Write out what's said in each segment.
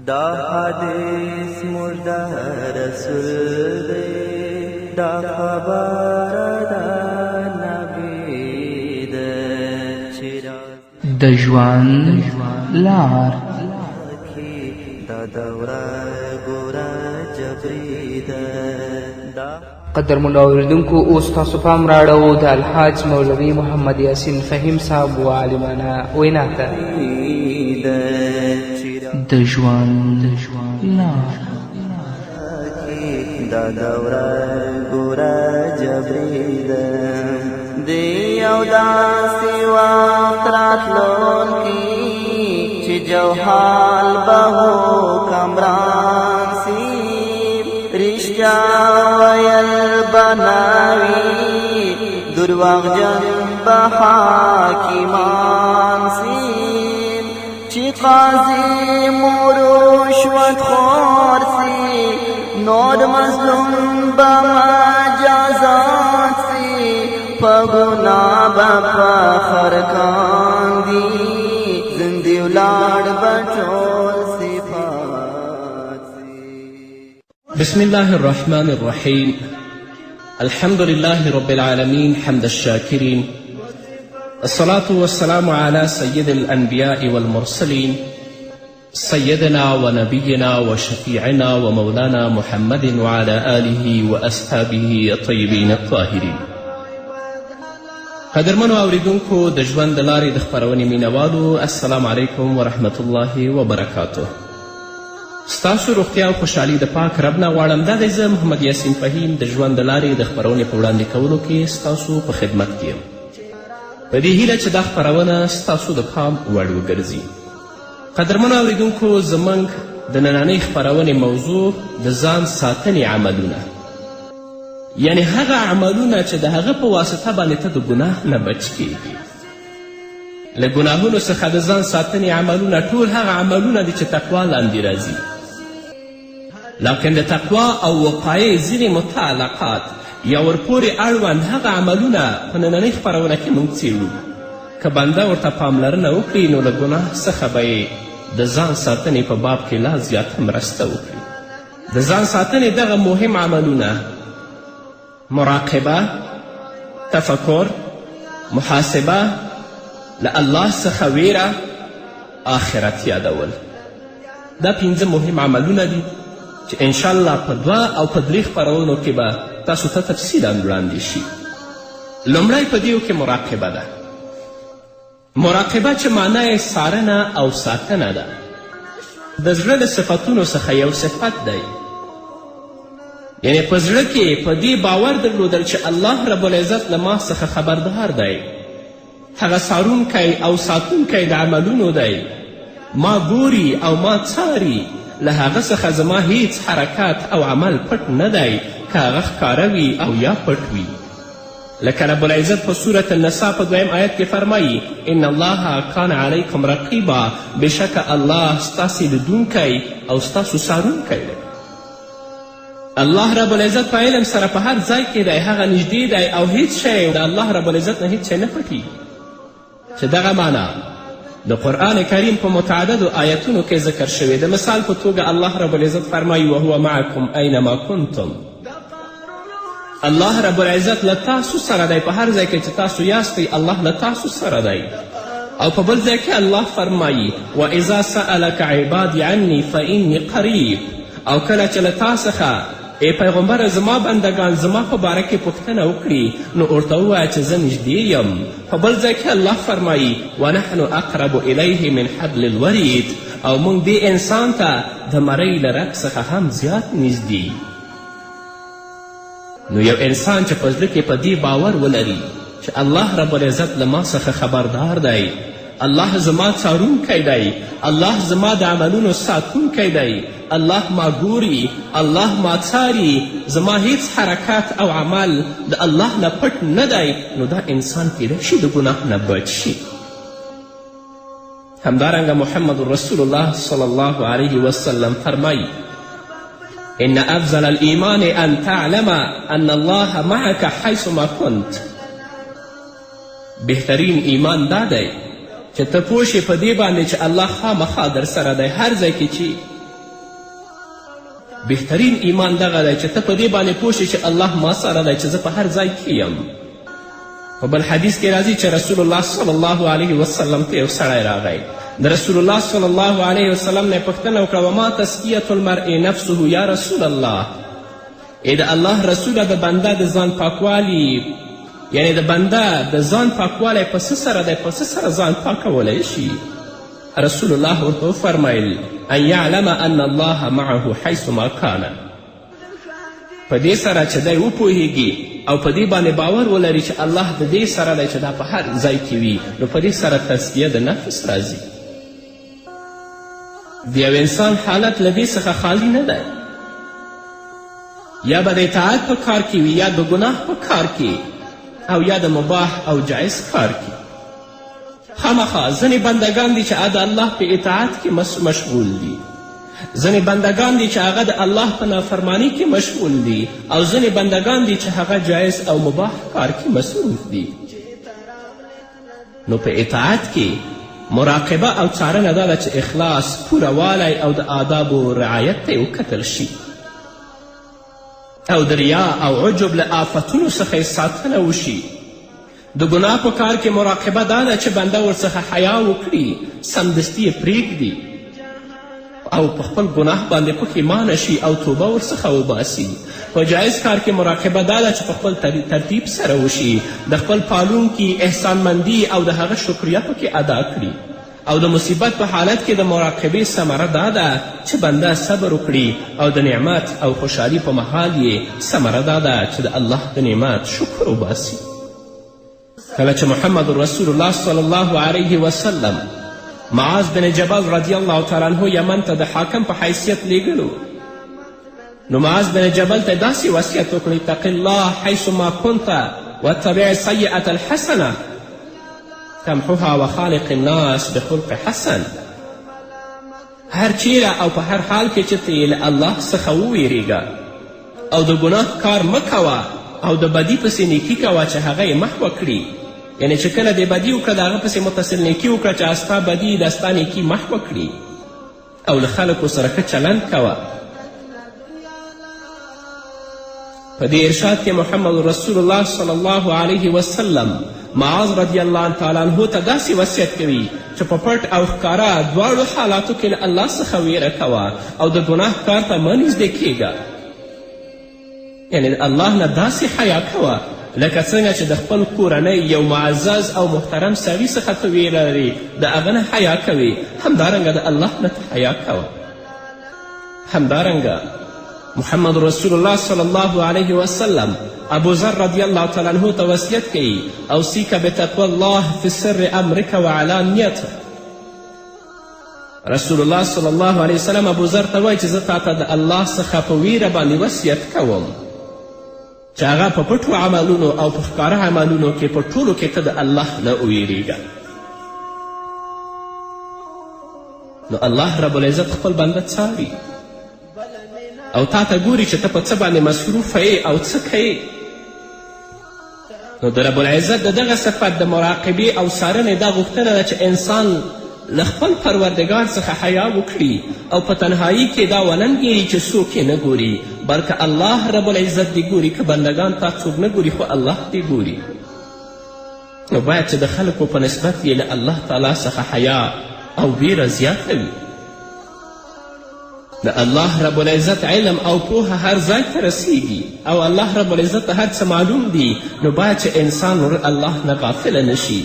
دا حدیث موږ د رسول دی، دا خبره د نبی ده چې د ژوند لار. دا دوره ګوره جبري ده دا. قدرمنو اوریدونکو، اوس تاسو پام راړوو د الحاج مولوي محمد یاسین فهیم صاحب و عالمانه وینا ته. د ژوند لار. دا دوره ګوره جبري ده، دی یو داسې وخت راتلونکي چې جوهال به کمران سي، رښتیا ویل بناوي، درواغجن به حاکمان سي، چې قاضي مرشوت خور سي، نور مظلوم به مجازات سي، په ګناه به فخر کاندي، زندي ولاړ به ټول صفات. بسم الله الرحمن الرحيم، الحمد لله رب العالمين حمد الشاكرين، الصلاة والسلام على سيد الأنبياء والمرسلين، سيدنا ونبينا وشفيعنا ومولانا محمد وعلى آله وأصحابه الطيبين الطاهرين. قدرمنو اوریدونکو، د ژوند د لارې د خپرونې مینوالو، السلام علیکم ورحمت الله وبرکاته. ستاسو روغتیا او خوشحالي د پاک رب نه غواړم. دا دی زه محمد یاسین فهیم د ژوند د لارې د خپرونې په وړاندې کولو کې ستاسو په خدمت کې یم، په دې هیله چې دا خپرونه ستاسو د پام وړ وګرځي. قدرمنو اوریدونکو، زموږ د نننۍ خپرونې موضوع د ځان ساتنې عملونه، یعنې هغه عملونه چې د هغه په واسطه باندې ته د ګناه نه بچ کیږي. له ګناهونو څخه د ځان ساتنې عملونه ټول هغه عملونه دي چې تقوا لاندې راځي، لکن د تقوا او وقایې ځینې متعلقات یا ورپورې اړوند هغه عملونه په نننۍ خپرونه کې موږ څېړو. که بنده ورته پاملرنه وکړي نو له ګناه څخه به یې د ځان ساتنې په باب کې لا زیاته مرسته وکړي. د ځان ساتنې دغه مهم عملونه مراقبه، تفکر، محاسبه، له الله څخه ویره، آخرت یادول، دا پنځه مهم عملونه دي چې انشاءالله په دوه او په درې خپرونو کې به تاسو ته تفصیلا وړاندې شي. لومړی په دیو کې مراقبه ده. مراقبه چې معنا یې څارنه او ساتنه ده، د زړه له صفتونو څخه یو صفت دی، یعنې په زړه کې په دې باور درلودل چې الله رب العزت له ما څخه خبردار دی، هغه څارونکی او ساتونکی د عملونو دی، ما ګوري او ما څاري، له هغه څخه زما هیڅ حرکت او عمل پټ نه دی، که هغه ښکاره وي او یا پټ وي. لکه رب العزت په سورة النساء په دویم آیت کې فرمایي: ان الله کان علیکم رقیبا، بېشکه الله ستاسې لیدونکی او ستاسو څارونکی دی. الله رب العزت په علم سره په هر ځای کې دی، هغه نږدې دی او هیڅ شی د الله رب العزت نه هیڅ شی نه پټیږي، چې دغه معنا د قرآن کریم په متعددو آیتونو کې ذکر شوې. د مثال په توګه الله رب العزت فرمایي: وهو معکم اینما کنتم. الله رب العزت له تاسو سره دی، په هر ځای کې چې تاسو یاستئ الله له تاسو سره دی. او په بل ځای کې الله فرمایي: واذا سألک عبادي عني فانی قریب. او کله چې له تا څخه ای پیغمبره زما بندګان زما په باره کې پوښتنه وکړي نو ورته ووایه چې زه نږدې یم. په بل ځای کې الله فرمایي: ونحن اقرب الیه من حبل الورید. او موږ دې انسان ته د مرۍ له رګ څخه هم زیات نږدې. نو یو انسان چې په زړه کې په دې باور ولري چې الله رب العزت له ما څخه خبردار دی، الله زما څارونکی دی، الله زما د عملونو ساتونکی دی، الله ما ګوري، الله ما څاري، زما هیڅ حرکت او عمل د الله نه پټ نه دی، نو دا انسان کیدای شي د ګناه نه بچ شي. همدارنګه محمد رسول الله صلی الله علیه وسلم فرمایي: ان افضل الایمان ان تعلم ان الله معک حیثما کنت. بهترین ایمان دا دی چې ته پوه شې په دې باندې چې الله خامخا در سره دی هر ځای کې چې. بهترین ایمان دغه دی چې ته په دې باندې پوه شې چې الله ما سره دی، چې زه په هر ځای کې یم. په بل حدیث کې راځي چې رسول الله صلی الله علیه وسلم ته یو سړی راغی. د رسول الله صلی الله علیه وسلم نه پوښتنه وکړه، وما تزکیة المرء نفسه یا رسول الله؟ ای د الله رسوله، د بنده د ځان پاکوالي، یعنې د بنده د ځان پاکوالی په څه سره دی، په څه سره ځان پاکولی شي؟ رسول الله ورته وفرمیل، ان یعلم ان الله معه حیث ما کان. په دې سره چې دی وپوهیږي او په دې باندې باور ولري چې الله د دې سره دی چې دا په هر ځای کې وي، نو په دې سره تزکیه د نفس راځي. د یو انسان حالت له دې څخه خالي نه دی، یا به د اطاعت په کار کې وي، یا د ګناه په کار کې، او یا د مباح او جایز کار کې. خامخا ځینې بندګان دي چې د الله په اطاعت کې مشغول دي، ځینې بندګان دي چې هغه د الله په نافرمانی کې مشغول دي، او ځینې بندګان دي چې هغه جایز او مباح کار کې مصروف دي. نو په اطاعت کې مراقبه او څارنه دا ده چې اخلاص، پوره والی او د آدابو رعایت ته یې وکتل شي، او د ریا او عجب له آفتونو څخه یې ساتنه وشي. د ګناه په کار کې مراقبه دا ده چې بنده ورڅخه حیا وکړي، سمدستي یې پرېږدي او په خپل ګناه باندې پښیمانه شي او توبه ورڅخه وباسي. په جایز کار کې مراقبه دا ده چې په خپل ترتیب سره وشي، د خپل پالونکي احسانمندي او د هغه شکریه پکې ادا کړي. او د مصیبت په حالت کې د مراقبې ثمره دا ده چې بنده صبر وکړي، او د نعمت او خوشحالي په مهال یې ثمره دا ده چې د الله د نعمت شکر وباسي. کله چې محمد رسول الله صلی الله علیه وسلم معاذ بن جبل رضی الله تعالی عنه یمن ته د حاکم په حیثیت لیږلو، نو معاذ بن جبل ته داسې وصیت وکړ، اتق الله حیث ما کنت واتبع سیئة الحسنة تمحها وخالق الناس بخلق حسن. هر چیرې او په هر حال کې چې ته یې له الله څخه وویریږه او د ګناه کار مه کوه، او د بدي پسې نیکي کوه چې هغه یې محوه کړي. یعنې چې کله دې بدي وکړه، د هغه پسې متصل نیکي وکړه چې ستا بدي د ستا نیکي محوه کړي، او له خلکو سره ښه چلند کوه. په دې ارشاد کې محمد رسول الله صلی الله علیه وسلم معاذ رضی الله تعالی عنه ته داسې وصیت کوي چې په پټ او ښکاره دواړو حالاتو کې له الله څخه ویره کوه او د ګناه کار ته مه نږدې کیږه. یعنې د الله نه داسې حیا کوه لکه څنګه چې د خپل کورنۍ یو معزز او محترم سړي څخه ته ویره لرې، د هغه نه حیا کوې، همدارنګه د الله نه ته حیا کوه. همدارنګه محمد رسول الله صلی الله علیه وسلم ابو ذر رضی الله تعالی عنه ته وصیت کوي، اوصیک بتقوی الله فی سر امرک وعلانیته. رسول الله صلی الله علیه وسلم ابو ذر ته وایي چې زه تا ته د الله څخه په ویره باندې وصیت کوم چې هغه په پټو عملونو او په ښکاره عملونو کې په ټولو کې ته د الله نه وویریږه. نو الله رب العزت خپل بنده څاري او تا ته ګوري چې ته په څه باندې مصروفه یې او څه کوې. نو د رب العزت د دغه صفت د مراقبې او څارنې دا غوښتنه ده چې انسان له خپل پروردګار څخه حیا وکړي او په تنهایی کې دا وننګېري چې څوک یې نه ګوري، بلکه الله رب العزت دې ګوري. که بندګان تا څوک نه ګوري خو الله دې ګوري. نو باید چې د خلکو په نسبت یې له الله تعالی څخه حیا او ویره زیاته وي. د الله رب العزت علم او پوهه هر ځای ته رسیږي او الله رب العزت ته هر څه معلوم دي. نو باید چې انسان ور الله نه غافله نه شي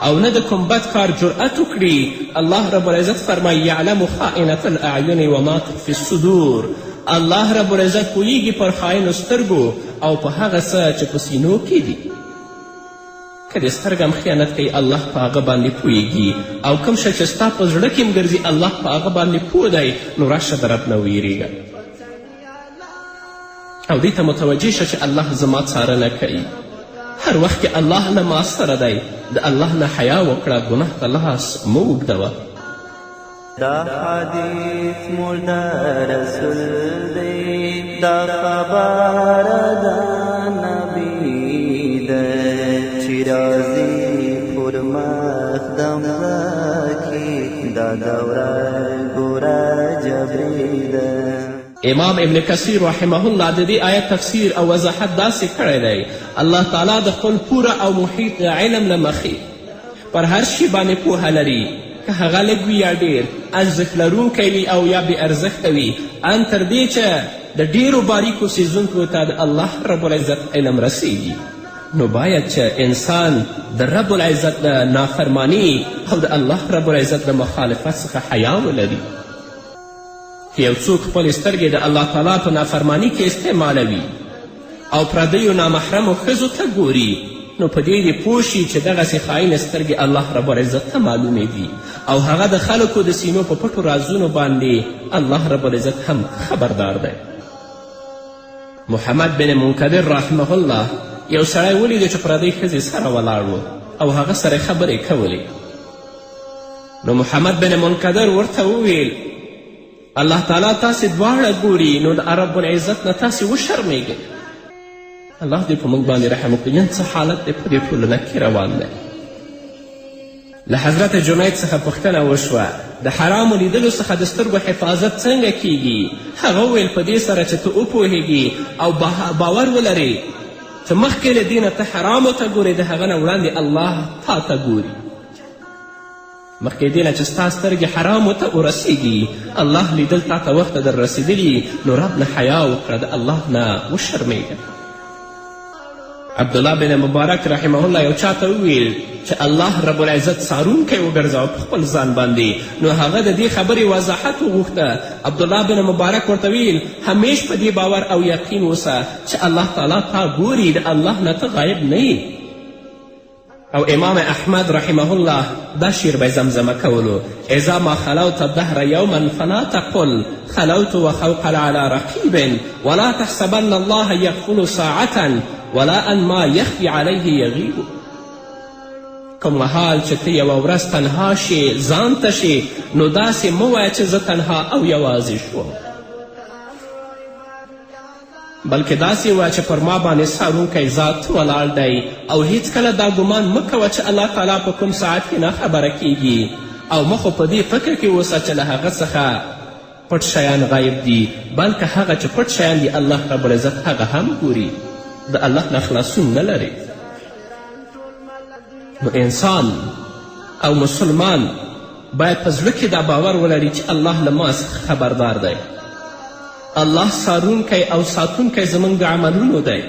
او نه د کوم بد کار جرأت وکړي. الله رب العزت فرمایي، یعلم خائنة الاعین وما تخفي الصدور. الله رب العزت پوهیږي پر خاینو سترګو او په هغه څه چې په سینو کې دي. که دې سترګه هم خیانت کوي، الله په هغه باندې پوهیږي، او کوم شی چې ستا په زړه کې هم ګرځي الله په هغه باندې پوه دی. نو راشه د رب نه ویریږه او دې ته متوجه شه چې الله زما څارنه کوي، هر وخت کې الله له ما سره دی. د الله نه حیا وکړه، ګناه ته لاس مه اوږدوه. دا حدیث موږ د رسول دی، دا خبره د نبی ده چې راځي پر مخ د مځکې، دا دوره ګوره جبري ده. امام ابن کثیر رحمه الله د دې آیت تفسیر او وضاحت داسې کړی دی، الله تعالی د خپل پوره او محیط علم له مخې پر هر شي باندې پوهه لري، که هغه لږ وي یا ډېر، ارزښت لرونکی وي او یا بې ارزښته وي، ان تر دې چې د ډېرو باریکو څیزونکو ته د الله رب العزت علم رسیږي. نو باید چې انسان د رب العزت له نافرمانی او د الله رب العزت له مخالفت څخه حیا ولري. که یو څوک خپلې سترګې د الله تعالی په نافرمانی کې استعمالوي او پردیو نامحرمو ښځو ته ګوري، نو په دې دې پوه شي چې دغسې خاینې سترګې الله رب العزت ته معلومې دي او هغه د خلکو د سینو په پټو رازونو باندې الله رب العزت هم خبردار دی. محمد بن منکدر رحمه الله یو سړی ولیده چې پردۍ ښځې سره ولاړ و او هغه سره خبرې کولې. نو محمد بن منکدر ورته وویل، الله تعالی تاسې دواړه ګوري، نو د رب العزت نه تاسې وشرمیږئ. الله دې په موږ باندې رحم وکړي. نن څه حالت دی په دې ټولنه کې روان دی. له حضرت جنید څخه پوښتنه وشوه، د حرامو لیدلو څخه د سترګو حفاظت څنګه کیږي؟ هغه وویل، په دې سره چې ته وپوهیږي او باور ولرې چې مخکې له دې نه ته حرامو ته ګورې، د هغه نه وړاندې الله تا ته ګوري. مخکې دې نه چې ستا سترګې حرامو ته ورسیږي، الله لیدل تا ته وخته در رسېدلي، نو رب نه حیا وکړه، د الله نه وشرمېږه. عبدالله بن مبارک رحمه الله یو چا ته وویل چې الله رب العزت څارونکی وګرځوه په خپل ځان باندې، نو هغه د دې خبرې وضاحت وغوښته. عبدالله بن مبارک ورته ویل، همیش په دې باور او یقین اوسه چې الله تعالی تا ګوري، د الله نه ته غایب نه یې. او امام احمد رحمه الله دا شعر به زمزمه کولو، اذا ما خلوت الدهر یوما فلا تقل خلوت وخوقل على رقیب ولا تحسبن الله یغفل ساعة ولا ان ما یخفي علیه یغیب. کوم مهال چې ته یوه ورځ تنها شې، ځان ته شې، نو داسې مه وایه چې زه تنها او یوازې شوم، بلکې داسې وایه چې پر ما باندې څارونکی ذات ولاړ دی، او هیڅکله دا ګمان مه کوه چې الله تعالی په کوم ساعت کې ناخبره کیږي، او مه خو په دې فکر کې اوسه چې له هغه څخه پټ شیان غایب دي، بلکې هغه چې پټ شیان دي الله رب العزت هغه هم ګوري، د الله نه خلاصون نه لري. نو انسان او مسلمان باید په زړه کې دا باور ولري چې الله له ما څخه خبردار دی، الله څارونکی او ساتونکی زموږ د عملونو دی،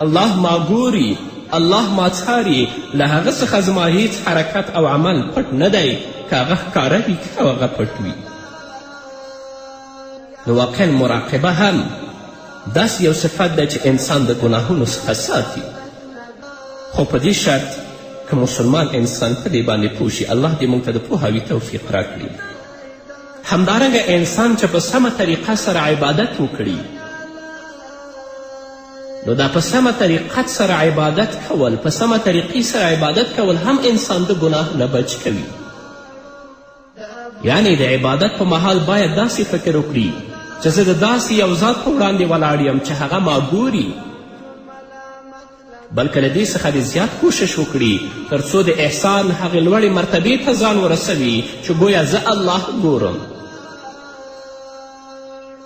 الله ما ګوري، الله ما څاري، له هغه څخه زما هیڅ حرکت او عمل پټ نه دی، که هغه ښکاره وي که هغه پټ وي. نو واقعا مراقبه هم داسې یو صفت دی چې انسان د ګناهونو څخه ساتي، خو په دې شرط که مسلمان انسان په دې باندې پوه شي. الله دې موږ ته د پوهاوي توفیق راکړي. همدارنګه انسان چې په سمه طریقه سره عبادت وکړي، نو دا په سمه طریقت سره عبادت کول، په سمه طریقې سره عبادت کول هم انسان د ګناه نه بچ کوي. یعنې د عبادت په مهال باید داسې فکر وکړي چې زه د داسې یو ذات په وړاندې ولاړ یم چې هغه ما ګوري، بلکې له دې څخه دې زیات کوشش وکړي تر څو د احسان هغې لوړې مرتبې ته ځان ورسوي چې ګویا زه الله ګورم.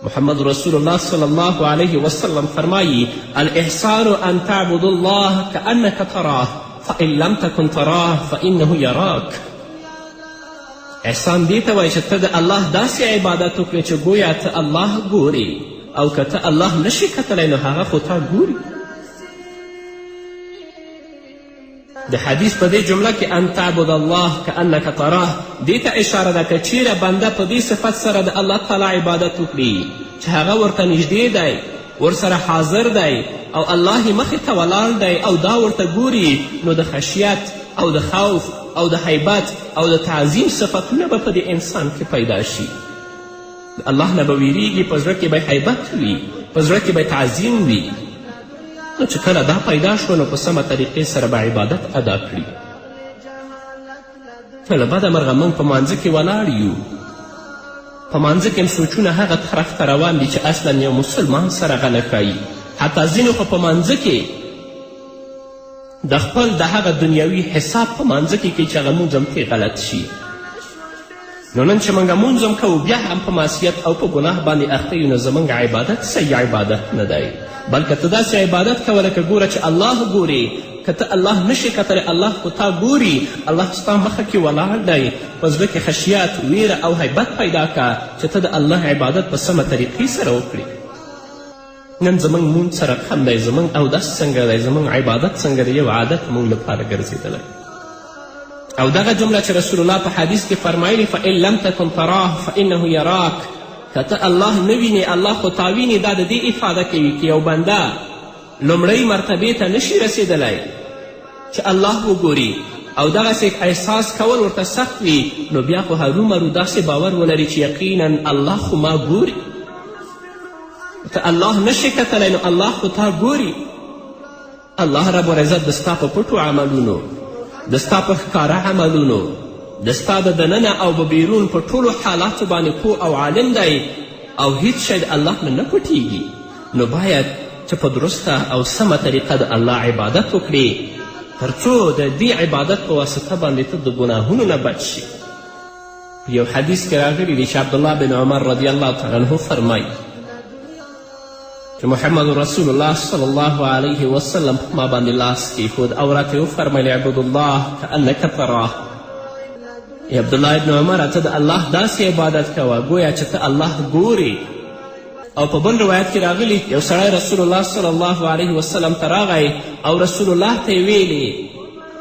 محمد رسول الله صلی الله علیه وسلم فرمایی: الاحسان ان تعبد الله كأنك تراه فإن لم تكن تراه فإنه يراك. احسان دې ته وایي چې ته د الله داسې عبادت وکړې چې ګویا ته الله ګورې، او که ته الله نشې کتلی نو هغه خو تا ګوري. د حدیث په دې جمله کې ان تعبد الله کأنک تراه دې ته اشاره ده که چیرې بنده په دې صفت سره د الله تعالی عبادت وکړي چې هغه ورته نږدې دی، ورسره حاضر دی او الله یې مخې ته ولاړ دی او دا ورته ګوري، نو د خشیت او د خوف او د هیبت او د تعظیم صفتونه به په دې انسان کې پیدا شي. د الله نه به ویریږي، په زړه کې به هیبت وي، په زړه کې به تعظیم وي. نو چې کله دا پیدا شوه نو په سمه طریقې سره به عبادت ادا کړي. له بده مرغه موږ په مانځه کې ولاړ یو، په مانځه کې هم سوچونه هغه طرف ته روان دي چې اصلا یو مسلمان سره هغه نه ښایي. حتی ځینې خو په مانځه کې د خپل د هغه دنیوي حساب په مانځه کې کوي چې هغه مونځ هم ترې غلط شي. نو نن چې موږ مونځ هم کوو بیا هم په معصیت او په ګناه باندې اخته یو، نو زموږ عبادت صحیح عبادت نه دی، بلکې ته داسې عبادت کوه لکه ګوره چې الله ګوري. که ته الله نشې کتلی، الله خو تا ګوري، الله ستا مخه کې ولاړ دی. په زړه کې خشیت، ویره او هیبت پیدا که چې ته د الله عبادت په سمه طریقې سره وکړې. نن زموږ مونځ څه رقم دی، زموږ اودس څنګه دی، زموږ عبادت څنګه دی، یو عادت موږ لپاره ګرځېدلی. او دغه جمله چې رسول الله په حدیث کې فرمایلي فان لم تکن تراه فانه یراک، که ته الله نه وینې الله خو تا ویني، دا د دې افاده کوي که یو بنده لومړۍ مرتبې ته نشي رسېدلی چې الله وګوري او دغسې احساس کول ورته سخت وي، نو بیا خو هرومرو داسې باور ولري چې یقینا الله خو ما ګوري. ته الله نشې کتلی نو الله خو تا ګوري. الله رب العزت د ستا په پټو عملونو، د ستا په ښکاره عملونو، د ستا د دننه او به بیرون په ټولو حالاتو باندې پوه او عالم دی او هیڅ شی د الله نه نه پټیږي. نو باید چې په درسته او سمه طریقه د الله عبادت وکړې، تر څو د دې عبادت په واسطه باندې ته د ګناهونو نه بچ شې. په یو حدیث کې راغلي دي چې عبدالله بن عمر رضی الله تعالی عنه فرمایي چې محمد رسول الله صلی الله علیه وسلم په ما باندې لاس کیښود او راته یې وفرمیل اعبد الله کأنک تراه. ای عبدالله ابن عمره، ته د الله داسې عبادت کوه ګویا چې ته الله ګورې. او په بل روایت کې راغلي یو سړی رسول الله صلی الله علیه وسلم ته راغی او رسول الله ته یې ویلې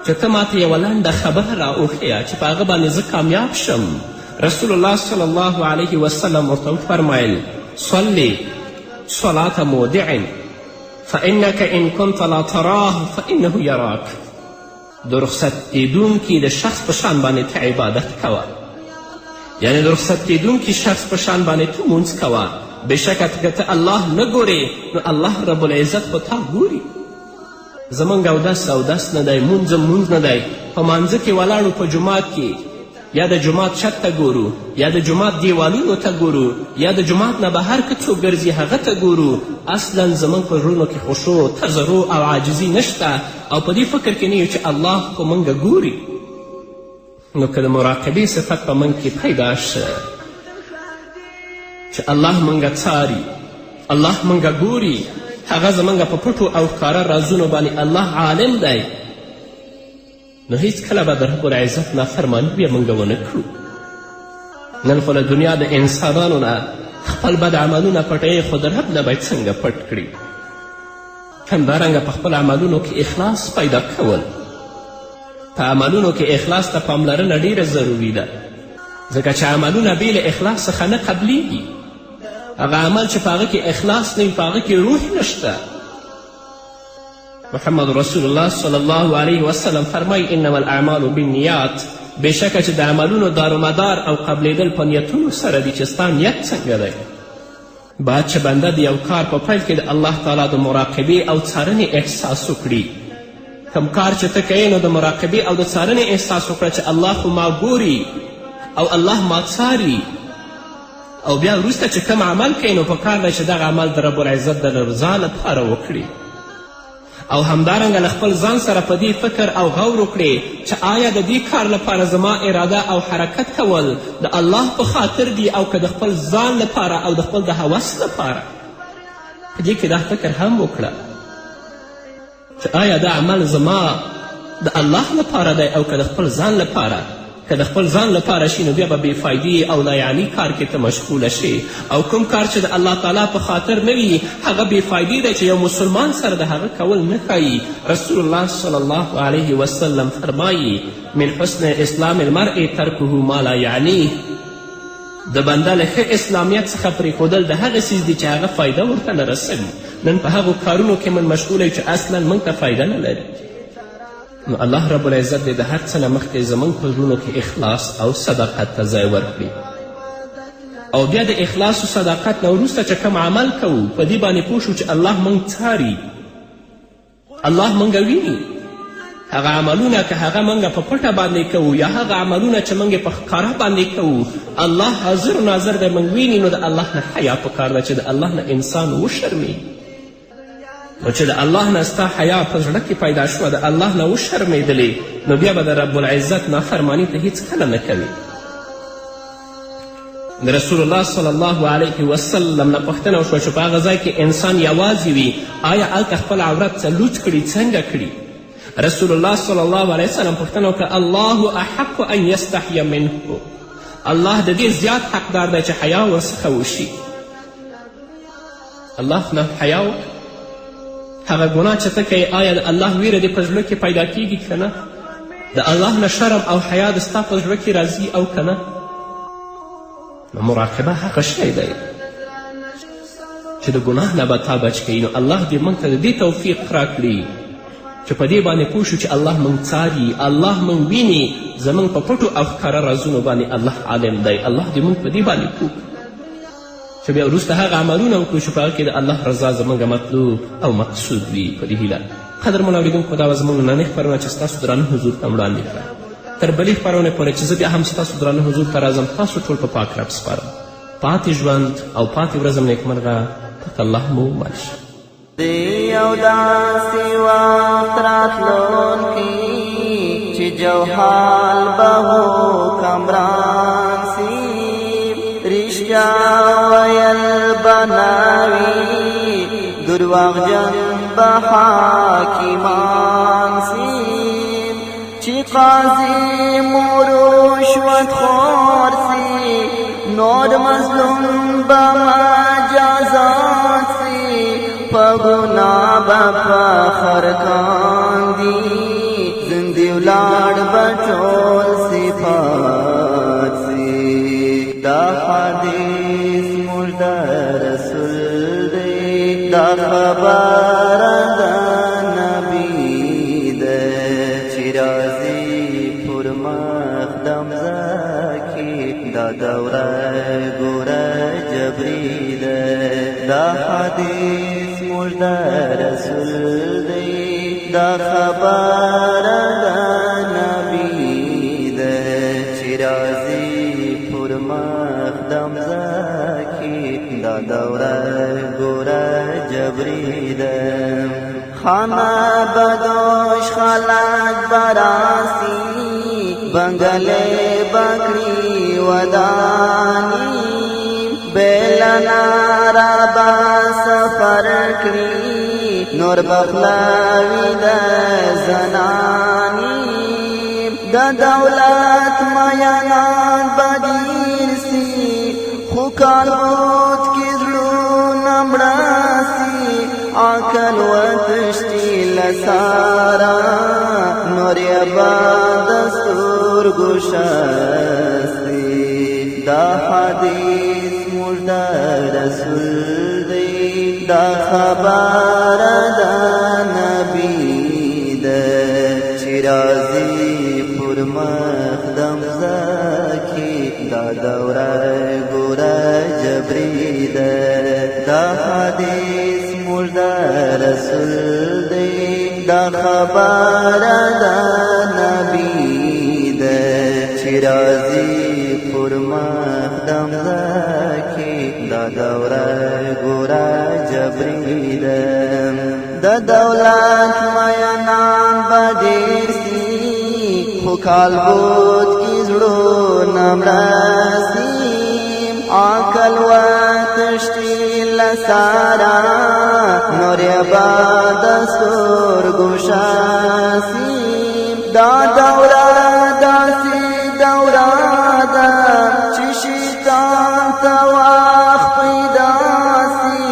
چې ته ماته یوه لنډه خبره را وښیه چې په هغه باندې زه کامیاب شم. رسول الله صلی الله علیه وسلم ورته وفرمیل صلی صلاة مودع فإنك إن كنت لا تراه فإنه يراک. د رخصت کیدونکي د شخص په شان باندې ته عبادت کوه، یعنې د رخصت کیدونکي شخص په شان باندې ته مونځ کوه. بېشکه که ته الله نه ګورې نو الله رب العزت خو تا ګوري. زموږ اودس اودس نه دی، مونځ هم مونځ نه دی. په مانځه کې ولاړو په جومات کې، یا د جومات چت ته ګورو، یا د جومات دیوالونو ته ګورو، یا د جومات نه بهر که څوک ګرځي هغه ته ګورو. اصلا زموږ په زړونو کې خشوع، تضرع او عاجزي نشته او په دې فکر کې نه یو چې الله خو موږ ګوري. نو که د مراقبې صفت په موږ کې پیدا شه چې الله موږ څاري، الله موږ ګوري، هغه زموږ په پټو او ښکاره رازونو باندې الله عالم دی، نو هیڅکله به د رب العزت نافرماني بیا موږ ونه کړو. نن خو له دنیا د انسانانو نه خپل بد عملونه پټوي، خو د رب نه باید څنګه پټ کړي؟ همدارنګه په خپل عملونو کې اخلاص پیدا کول. په عملونو کې اخلاص ته پاملرنه ډیره ضروري ده، ځکه چې عملونه بې له اخلاص څخه نه قبلیږي. هغه عمل چې په هغه کې اخلاص نه وي، په هغه کې روح نشته. محمد رسول الله صلی الله علیه وسلم فرمایي انما الاعمال بالنیات، بېشکه چې د عملونو دارومدار او قبلېدل په نیتونو سره دي چې ستا نیت څنګه دی. باید چې بنده د یو کار په پیل کې د الله تعالی د مراقبې او څارنې احساس وکړي. کوم کار چې ته کوې نو د مراقبې او د څارنې احساس وکړه چې الله خو ما ګوري او الله ما څاري. او بیا وروسته چې کوم عمل کوې نو په کار دی چې دغه عمل د رب العزت د رضا لپاره وکړي. او همدارنګه له خپل ځان سره په دې فکر او غور وکړې چې آیا د دې کار لپاره زما اراده او حرکت کول د الله په خاطر دي او که د خپل ځان لپاره او د خپل د هوس لپاره. په دې کې دا فکر هم وکړه چې آیا دا عمل زما د الله لپاره دی او که د خپل ځان لپاره. که د خپل ځان لپاره شي نو بیا به بې فایدې او لایعنی کار کې ته مشغوله شې، او کوم کار چې د الله تعالی په خاطر نه وي هغه بې فایدې دی چې یو مسلمان سره د هغه کول نه ښایي. رسول الله صلی الله علیه وسلم فرمایي من حسن اسلام المرء ترکه ما لا یعنیه. د بنده له ښه اسلامیت څخه پرېښودل د هغه څیز دي چې هغه فایده ورته نه رسوي. نن په هغو کارونو کې من مشغول یو چې اصلا موږ ته فایده نه لري. نو الله رب العزت دې د هر څه نه مخکې زموږ په زړونو کې اخلاص او صداقت ته ځای ورکړي، او بیا د اخلاص او صداقت نه وروسته چې کوم عمل کوو په دې باندې پوه شو چې الله موږ څاري، الله موږ ویني. هغه عملونه که هغه موږ په پټه باندې کوو یا هغه عملونه چې موږ په ښکاره باندې کوو، الله حاضر ناظر دی، موږ ویني. نو د الله نه حیا پکار ده چې د الله نه انسان وشرمیږي. نو چې د الله نه ستا حیا په زړه کې پیدا شوه، د الله نه وشرمېدلې، نو بیا به د رب العزت نافرماني ته هیڅکله نه کوې. د رسول الله صلی الله علیه وسلم نه پوښتنه وشوه چې په هغه ځای کې انسان یوازې وي، آیا هلته خپل عورت څه لوڅ کړي، څنګه کړي؟ رسول الله صلی الله علیه وسلم پوښتنه وکړه: الله احق ان یستحی منه، الله د دې زیات حقدار دی چې حیا ورڅخه وشي. الله نه حیا وکړه. هغه ګناه چې ته کوې، آیا د الله ویره دې په زړه کې پیدا کیږي که نه؟ د الله نه شرم او حیا د ستا په زړه کې راځي او که نه؟ نو مراقبه هغه شی دی چې د ګناه نه به تا بچ کوي. نو الله دې موږ ته د دې توفیق راکړي چې په دې باندې پوه شو چې الله موږ څاري، الله موږ ویني، زموږ په پټو او ښکاره رازونو باندې الله عالم دی. الله دې موږ په دې باندې پوه چې بیا وروسته هغه عملونه وکړو چې په هغه کې د الله رضا زموږ مطلوب او مقصود وي. په دې هیله قدرمن اورېدونکو، دا وه زموږ نننۍ خپرونه چې ستاسو درانه حضور ته وړاندې کړه. تر بلې خپرونې پورې چې زه بیا هم ستاسو درانه حضور ته راځم، تاسو ټول په پاک رب سپارم. پاتې ژوند او پاتې ورځم نیکمرغه، پاک الله مو مل شي. دی یو داسې وخت راتلونکی چې جوهال به حکمران سي، رښتیا ویل به نه وي، درواغجن به حاکمان سي، چې قاضي مو رشوت خور سي، نور مظلوم به مجازات سي، په ګناه به فخر کاندي، زندې ولاړ به ټول صفات سي. دا حدیث موږ د رسول دی، دا خبره د نبي ده، چې راځي پر مخ د مځکې دا دوره ګوره جبري ده. دا حدیث موږ د رسول دی، دا خبره د نبي ده، چې راځي پر مخ د مځکې دا دوره ګوره جبري ده. خانه بدوش خلک براسي، بنگلې بکړي وداني، بېله نارا به سفر کړي، نور بخلاوي د زناني، د دولت میانان به ډېر سي، خو کالبوت کې زړونه مړه سي، عقل وتښتي له ساره، نور یې به د سترګو شستي. دا حدیث موږ د رسول دی، دا خبره د نبي ده، چې راځي پر مخ د مځکې دا دوره ګوره جبري ده. دا حدیث موږ د رسول دی، دا خبره د نبي ده، چې راځي پر مخ د مځکې دا دوره ګوره جبري ده. د دولت میانان به ډېر سي، خو کالبوت کې زړونه مړه سي، عقل وتښتي له ساره، نور یې به د سترګو شاسي. دا دوره داسې دوره ده چې شیطان ته وخت پیدا سي،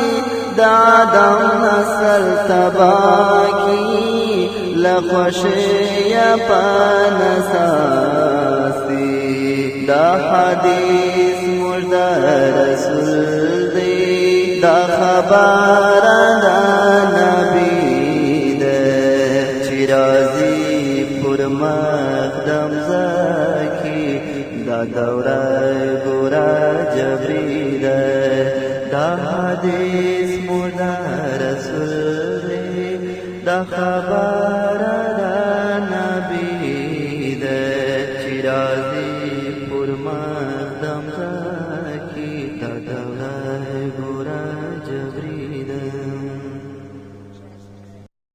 د آدم نسل تباه کړي، له خوښیه په نڅا سي. دا حدیث موږ د رسول دی، دا خبره د نبي ده، چې راځي پر مخ د مځکې دا دوره ګوره جبري ده. دا حدیث موږ د رسول دی، دا خبره